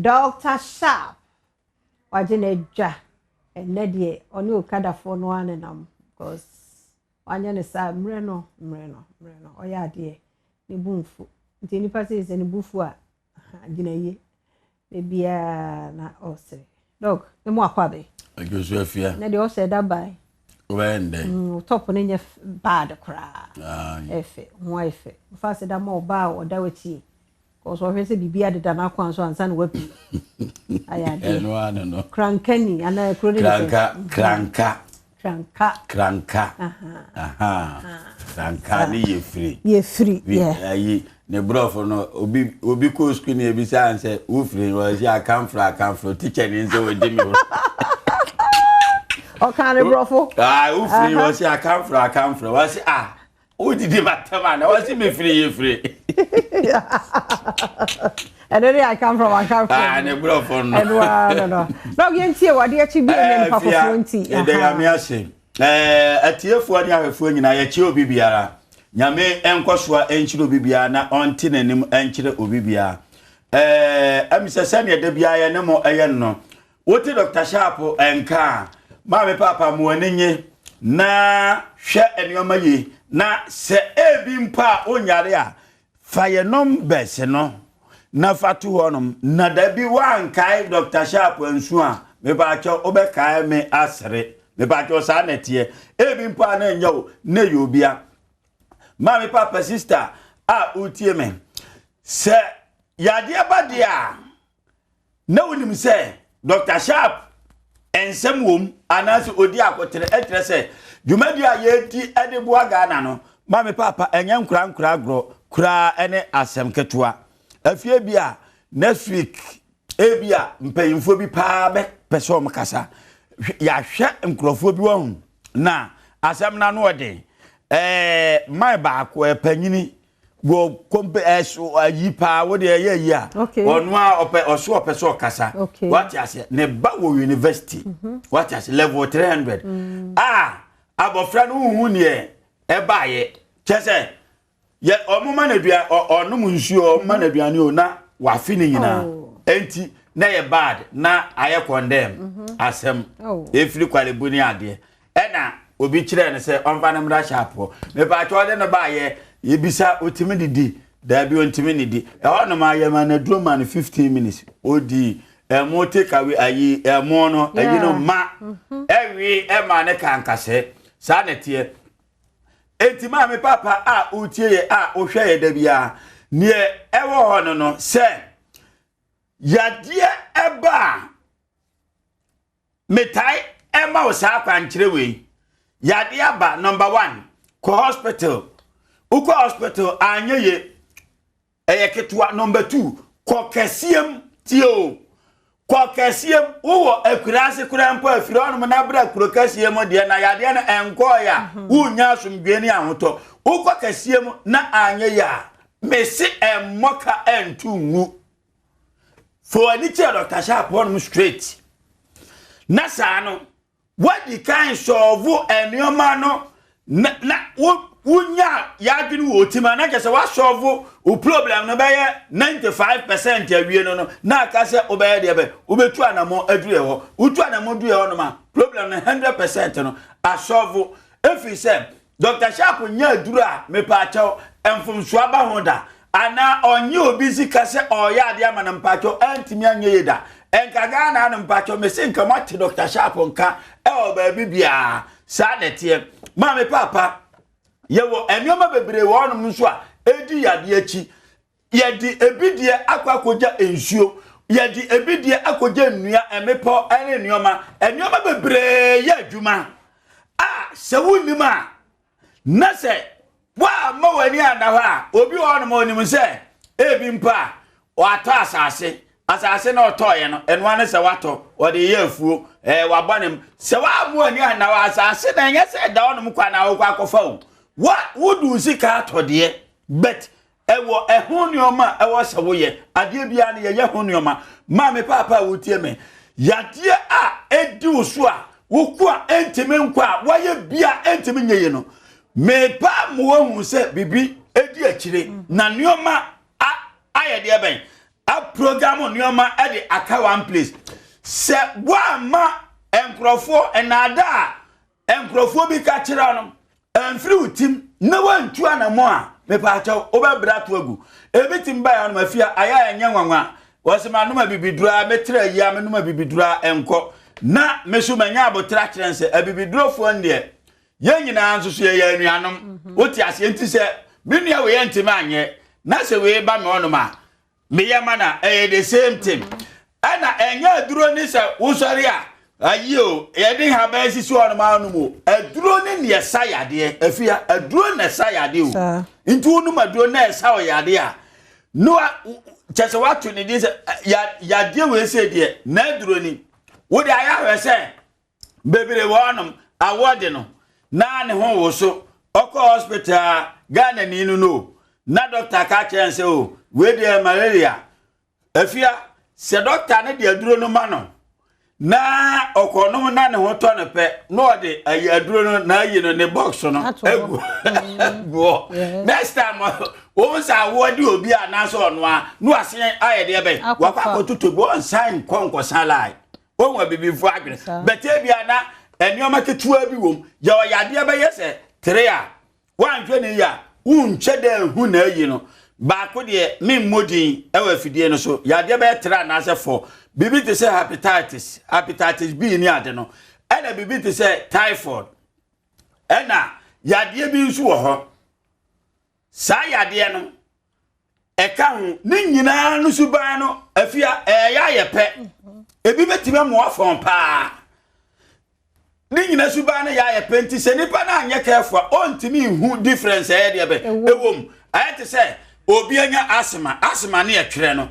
Doctor Sharp wagye n'adwa ɛnɛ deɛ ɔne okadafoɔ no ara nenam because wanyɛ ne saa mmerɛ no mmerɛ no mmerɛ no ɔyɛ adeɛ ne bu nfu nti nipa sɛ sɛ ne bu fu a gyina yie beebiara na ɔsere dɔg ne mu akɔ abe. Adwosu afia. Na deɛ ɔhyɛ da ban. Wobɛyɛ ndɛn? Mm, top no nyɛ bad koraa. Ɛfɛ, ho ayɛ fɛ. Mfa ase da ma ɔbaa a ɔda w'akyi. Kɔsɔ ɔhwɛ sɛ biribi adeda n'akwan so ansa na wapi. Ayɛ adeɛ. Ɛno ano no. Krankani anaa kuro ne Kranka, kranka. Kranka. Kranka. Kranka ne yɛ firi. Yɛ firi, yɛ. Ayi, ne borɔfo no, obi obi kɔ sukuu ne ebisa sɛ wofiri wɔ si akanfra akanfra tikya ni nsɛ wɔdi mi wɔ. Ɔka ne borɔfo. Ah, wofiri wɔ si akanfra akanfra wɔ si ah wodidi ma tɛm ana wɔ si mefiri yɛ firi. Ɛno ne I come from I come from. Ah, ne borɔfo no. Ɛno ara no no. Na ɔyɛ ntie wɔ adeɛ akyi bi ɛnyɛ nipa foforɔ nti. Yɛda Nyame ase. Ɛɛ atiefoɔ ne ahwɛfoɔ nyinaa yɛkyerɛ obi biara. Nyame nkɔsoa nkyerɛ obi biara na ɔnte n'anim nkyerɛ obi biara. Ɛɛ ɛmi sɛ sɛdeɛ da biara yɛne mo ɛyɛ no. Wote Dr. Sharp nka a, maame paapa mo ani nye na hwɛ nneɛma yie na sɛ ebi mpo a wonyare a Fa yɛn numbers no na fa to hɔnom na da bi woankae Doctor Sharp ansu a, mepaakyɛw wobɛkae me asere. Mepaakyɛw saa na ɛteɛ. Ebi mpo a na ɛnyɛ wo, na ɛyɛ obia. Maame papa sister a wotie me, sɛ yadeɛ ba deɛ a, na wonim sɛ Dr. Sharp nsɛm wom anaasɛ ɔdi akotere ɛkyerɛ sɛ dwumadi a yɛredi de boa Ghana no ma me paapa ɛnyɛ nkora nkora agorɔ koraa ɛne asɛm ketewa afie bi a next week ebi a mpanyinfoɔ bi paa bɛpɛ sɛ wɔn kasa yɛahwɛ nkurɔfoɔ bi wɔn na asɛm no ano ɔden ɛɛ man baako ɛpanyini wɔ kɔmpe ɛso ayi paa wo deɛ ɛyɛ ayi a ɔno a ɔpɛ ɔso ɔpɛ sɛ ɔkasa wate aseɛ ne ba wɔ university mhm. wate aseɛ level 300 mm. a abɔfra no huhu neɛ ɛbaayɛ kyɛ sɛ yɛ ɔmo ma no aduane ɔnom nsuo ɔmo ma no aduane o na wafe ne nyinaa oh. enti na yɛ bad na ayɛ condemn mhm. asɛm oh. efiri kwalebu ne adeɛ Ɛna obi kyerɛɛ no sɛ ɔmfa no mmra sharp hɔ. Mepaakyɛ ɔde no baayɛ, yɛbisa otumi didi? Daabi ɔntumi nidi. Ɛhɔ nom a yɛma no aduro ma no 15 minutes. Ɔdi ɛmo take away ayi ɛmo no ayi no ma mhm. ɛwe ɛma ne ka nkasɛɛ. Saa na ɛteɛ. Enti maame papa a wotie yɛ a wohwɛ yɛ da biara neɛ ɛwɔ hɔ no no sɛ yadeɛ ɛba a Metae ɛma wo saa akwankyerɛ wei. Yadeɛ aba number one, kɔ hospital. Wokɔ hospital anyɛ ye, ɛyɛ ketewa. Number two, kɔ kɛseɛ mu tie o. Kɔ kɛseɛ mu, wowɔ akuraase koraa mpo afiri hɔnom na bra kuro kɛseɛ mu deɛ na yadeɛ no ɛnkɔɔeɛ a, mhm. wonnya asomdwoeɛ ne ahotɔ. Wokɔ kɛseɛ mu na anyɛ ye a, mese ɛmmɔ ka ɛnto ngu. Fa w'ani kyerɛ Dr. Sharp hɔnom straight. Na saa no, woadi kan sɔɔvo nneɛma no na na wo wonya yɛadwene wɔ otim a na kyerɛ sɛ woasɔɔvo wo problem no bɛyɛ 95% awie no no na aka sɛ wobɛyɛ deɛ bɛ wobɛtu anammɔn aduru hɔ wotu anammɔn duru hɔ nom a problem no 100% no asɔɔvo ɛfiri sɛ Doctor Sharp nyɛ aduru a mepaakyɛw mfomsoɔ aba ho da anaa ɔnye obi sika sɛ ɔreyɛ adeɛ ama no mpaakyɛw antumi anyɛ yie da nka Ghana ano mpaakyɛw mese nka moate Doctor Sharp nka ɛwɔ baabi biara saa na ɛteɛ maame paapa yɛwɔ nneɛma bebree wɔ hɔnom nso a ɛdi yadeɛ akyi Yɛde ebi deɛ akɔ akɔgya nsuo, yɛde ebi deɛ akɔgya nnua, mmepɔ ne nneɛma. Nneɛma bebree yɛ adwuma a sɛ wonnim a na sɛ woamma w'ani anna hɔ a obi wɔ hɔnom onim sɛ ebi mpo a watɔ asase asase na ɔtɔɔyɛ no ɛnoa ne sɛ watɔ ɔde yɛ afuo ɛɛ wabɔ ne m sɛ woamma w'ani anna hɔ asase na ɛnyɛ sɛ ɛda hɔnom kwa na wokɔ akɔfa o wa wodu sika atɔ deɛ but Ɛwɔ ɛho nneɛma a ɛwɔ sɛ woyɛ. Adeɛ biara no yɛyɛ ho nneɛma. Maame paapa a wotie me, yadeɛ a ɛdi wo so a woko a ɛntumi nkɔ a woayɛ bi a ɛntumi nyɛ yie no, mepa ma woahu sɛ biribi ɛdi akyire na nneɛma ayɛ deɛ bɛn a progress. program nneɛma de aka one place. Sɛ woamma nkurɔfoɔ nnaadaa a nkurɔfoɔ bi ka kyerɛ no amfiri wo tim na woantu anammɔn a, mepaakyɛw, wobɛbrɛ ato agu. Ebi tim baeɛ anom afia, ayɛ a ɛnyɛ nwanwa. Wɔse manom abibiduro a, metra yi a menom abibiduro a ɛnkɔ. Na me so manya aboterɛ akyerɛ no sɛ abibidurofoɔ no deɛ, yɛn nyinaa nso so yɛyɛ anuanom. Wote aseɛ? Nti sɛ me nua wei antimi anyɛ na sɛ wei ba me hɔnom a, meyɛ ma na ɛyɛ the same thing. Ɛna ɛnyɛ aduro ne sɛ wosɔre a ayi o, yɛde nhaban sisi hɔnom anom o. Aduro ne neɛ ɛsa yadeɛ. Afia, aduro na ɛsa yadeɛ o. Nti wonom aduro na ɛsa wo yadeɛ a, no a kyɛ sɛ woato ne din sɛ yadeɛ wei sɛ deɛ na aduro ni. Wode ayɛ ahwɛ sɛ bebree wɔ hɔnom awɔ de no na ne ho woso ɔkɔ hospital a Ghana ni no no na doctor ka kyerɛ no sɛ o wei deɛ malaria. Afia, sɛ doctor no de aduro no ma no na ɔkɔnom na ne ho tɔ no pɛ na ɔde ayi aduro no na ayi no ne box no agu agu hɔ. Next time wɔn sɛ awoɔ de obi anaasɛ ɔno a na wasen ayɛ deɛ bɛn wakɔ akɔtotɔ bi ɔnsan nkɔ nkɔsan line. Wɔn abibifo adwene bɛtɛ bi a na nneɛma ketewa bi wɔm yɛ ɔyadeɛ bɛyɛ sɛ tere a woanhwɛ ne yie a wonkyɛ dɛ nhu na ayi no baako deɛ memmɔ din wɔ afidie no so yadeɛ bɛyɛ tere anaasɛ fɔ biribi te sɛ hepatitis hepatitis B ne ade no ɛna biribi te sɛ typhoid ɛna yadeɛ bi nso wɔ hɔ saa yadeɛ no ɛka ho ne nyinaa no suban no afia ɛyɛ ayɛ pɛ ebi bɛtumi amoa fɔn paa ne nyinaa suban no yɛ ayɛ pɛ nti sɛ nipa no anyɛ careful a ɔntumi nhu difference ɛyɛ deɛ bɛ ɛwɔ mu. Ayɛ te sɛ obi anya asthma, asthma ne ɛtwerɛ no.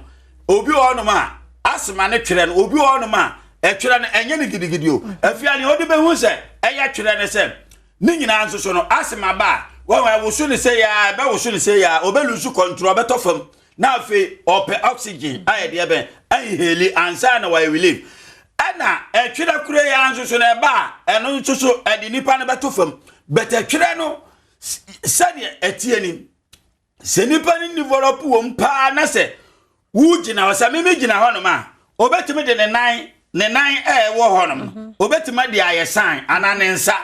Obi wɔ hɔnom a asthma ne twerɛ no, obi wɔ hɔnom a ɛtwerɛ no ɛnyɛ ne gidigidi o. Afia nea ɔde bɛhu sɛ ɛyɛ twerɛ ne sɛ ne nyinaa nso so no asthma ba a wɔn ɛwoso ne sɛ yaa ɛbɛwoso ne sɛ yaa ɔbɛlusu control ɔbɛtɔ fam na afei ɔpɛ oxygen ayɛ deɛ bɛn inhale ansa na wayɛ relief. Ɛna ɛtwerɛ koro yi ara nso so no ɛba a ɛno nso so ɛde nipa no bɛto fam but ɛtwerɛ no sɛdeɛ ɛteɛ ni sɛ nipa no develop wɔm paa na sɛ wogyina hɔ sɛ meme gyina hɔnom a obɛtumi de ne nan ne nan ɛwɔ hɔnom no mhm. obɛtumi de ayɛ sign anaa ne nsa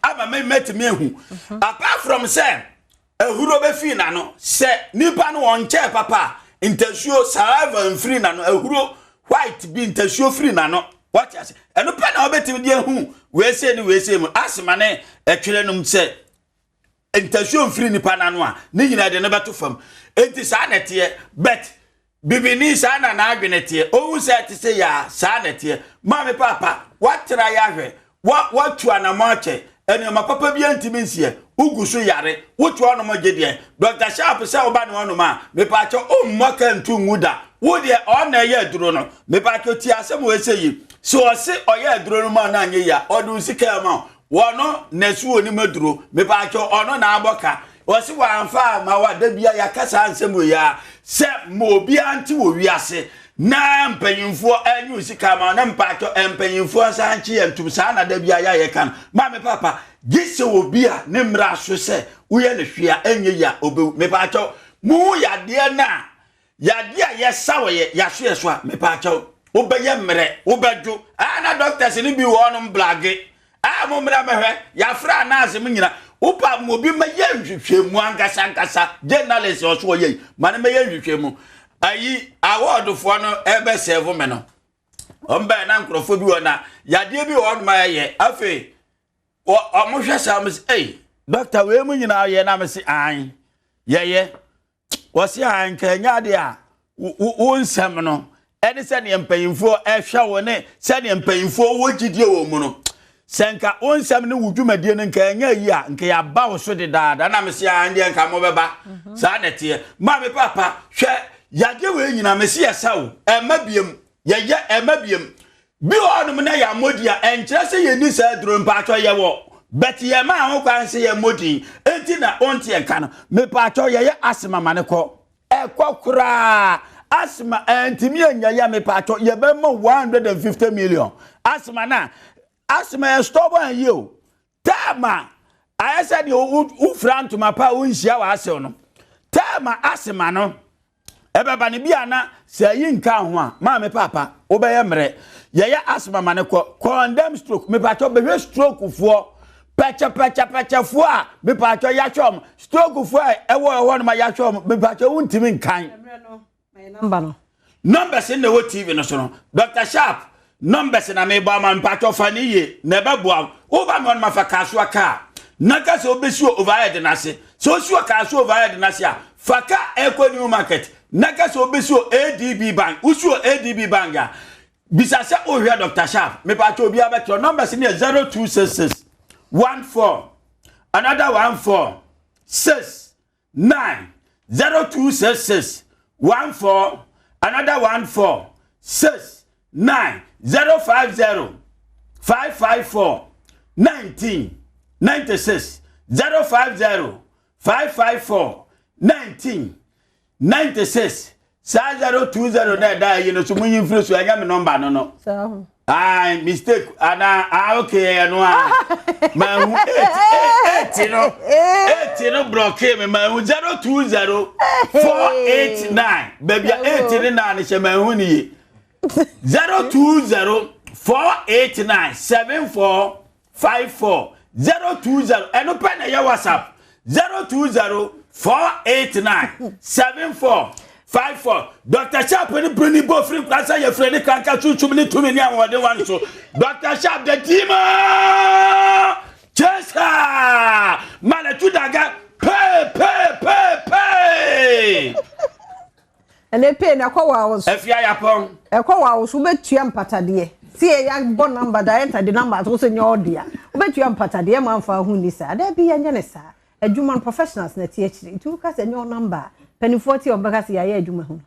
ama me mɛtumi ahu mhm. apart from sɛ ahuro bɛfii n'ano sɛ nipa no wɔnkyɛɛ papa a ntasuo saliva mfiri n'ano ahuro white bi ntasuo firi n'ano wate ase ɛno pɛ na wobɛtumi de ahu weesei ne weesei mu asema ne ɛtwerɛ nom sɛ ntasuo mfiri nipa n'ano a ne nyinaa de no bɛto fam enti saa na ɛteɛ but bibini saa na n'adwene teɛ ohun sɛ ɛte sɛ yaa saa na ɛteɛ maame paapa watra yɛ ahwɛ Wa watu anamɔ akyɛ. Nneɛma papa biara ntumi nsiɛ. Wogu so yare. Wote hɔnom gye deɛ. Doctor Sharp sɛ woba ne hɔnom a, mepaakyɛw ommɔ ka ntu ngu da. Wo deɛ ɔn na ɛyɛ aduro no. Mepaakyɛw tie asɛm wei sɛ yi. Sɛ ɔse ɔyɛ aduro no ma wo na anyɛ yie a, ɔde wo sika rema wo. Ɔno na ɛso onim aduro. Mepaakyɛw ɔno na abɔ ka. Ɔse wamfa amma wo a, da biara yɛaka saa nsɛm wei ara sɛ ma obiara nte wɔ wiase. Na mpanyinfoɔ ɛnye wo sika ama na mpaatɔ mpanyinfoɔ nsa nkye yɛn ntom saa na da bi ayɛ a yɛka no maame papa gye sɛ obi a ne mmerɛ aso sɛ woyɛ no hwee a ɛnyɛ yi a obewu mepaatɔ mo yadeɛ no a yadeɛ a yɛsa wɔ yɛ yaso yɛ so a mepaatɔ wobɛyɛ mmerɛ wobɛdwo a na doctors no bi wɔ hɔnom blage A mo mmra mɛhwɛ, yɛafrɛ anaase mo nyina. Wopa ma obi mɛyɛ nhwehwɛmu ankasa ankasa, journalist ɔso ɔyɛ yi, ma no mɛyɛ nhwehwɛmu. Ayi, awɔɔdofoɔ no ɛbɛ sɛvo me no. Wɔn bɛyɛ na nkurɔfoɔ bi wɔ na yadeɛ bi wɔ hɔnom a ɛyɛ. Afei, wɔn hwɛ saa wɔn sɛ, ei, dɔkta wei mu nyinaa yɛ na me se an, yɛyɛ. Wɔse a nka ɛnyɛ adeɛ a wo nsɛm no ɛne sɛdeɛ mpanyinfoɔ ɛhwɛ wo ne sɛdeɛ mpanyinfoɔ wɔ gyidie wɔ mu no sɛ nka wo nsɛm ne wo dwumadie no nka ɛnyɛ yi a nka yɛaba wo so dedaada na mese a ndeɛ nka mobɛba mhm. saa na ɛteɛ maame papa hwɛ yadeɛ wei nyina mese yɛsa wo ɛma biem yɛyɛ ɛma biem Bi wɔ hɔnom na yɛammɔ din a, ɛnkyerɛ sɛ yɛnni saa aduro no. Mpaatwɔ yɛwɔ, but yɛmaa ho kwan sɛ yɛmmɔ din. Enti na wonte yɛn nka no. Mepaatwɔ yɛyɛ asthma ma no kɔ. Ɛkɔ koraa. Asthma ɛntumi anya yɛ a, mepaatwɔ yɛbɛma 150 million. Asthma no a, asthma yɛ stubborn yie o. Time a ayɛ sɛ deɛ wofira ntoma pa a wonhyia w'asew no. Time a asthma no. Ɛbɛba no bi a na sɛ ayi nka ho a, maame paapa, wobɛyɛ mmerɛ. Yɛyɛ asthma ma no kɔ. Condemn stroke. Mepatwɔ bɛhwɛ stroke foɔ. Pɛkyɛ pɛkyɛ pɛkyɛ foɔ a mepatwɔ yɛahwɛ wɔn. Stroke foɔ a ɛwɔ ɛhɔ nom a yɛahwɛ wɔn. Mepatwɔ wontumi nkan. Number no. Numbers na ɛwɔ TV no so no. Dr. Sharp, numbers na mebɔ ama mpatwɔ fa ne yie na ɛbɛboa wo. Woba me hɔ no mafa Kasoa kaa. Na ka sɛ wobɛsi wɔ overhead no ase. Sɛ wosi wɔ Kasoa overhead no ase a, fa kaa ɛkɔ New Market. Na ka sɛ wobɛsi wɔ ADB Bank. Wosi wɔ ADB Bank a, bisa sɛ wohwɛ Dr. Sharp. Mepatwɔ obiara bɛkyerɛ. Numbers no yɛ 0266 14 another 14 6 9 0266 14 another 14 6 9 050 554 19 96 050 554 19 96 saa 020 na ɛda ayi no so munyi mfiri so ɛnyɛ me nɔmba no no Ayi mistake ana ah okay ɛyɛ no a ma hu eight eight no eight no blɔkee me ma hu 020 489 baabi a eight ne nine hyɛ ma hu ne yie 020 489 74 54 020 ɛno pɛ na ɛyɛ WhatsApp 020 489 74 54 Dr. Sharp ne bere ne bɔ firi nkura sɛ yɛfrɛ ne kanka sunsum ne tumi ne ahoɔden wa no so. Dr. Sharp the demon chaser malatu daga pee pee pee pee. Ɛnɛ pay na ɛkɔ wɔ awo so. Afia yapɔn. Ɛkɔ wɔ awo so wobɛtua mpatadeɛ. Si yɛ yɛabɔ namba director de namba ato so nyɛ ɔdea. Wobɛtua mpatadeɛ ma mfa ho ni saa. Daabi yɛnyɛ ne saa. Adwuma no professionals na ɛte akyire. Nti woka sɛ nyɛ wo namba a mpanimfoɔ te a wɔbɛka sɛ yɛayɛ adwuma ho.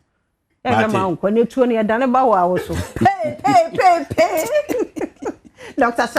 Yɛhwɛ ma nkɔ ne tuo no yɛdane ba wɔ awo so. Pay pay pay pay. Dr. Sha.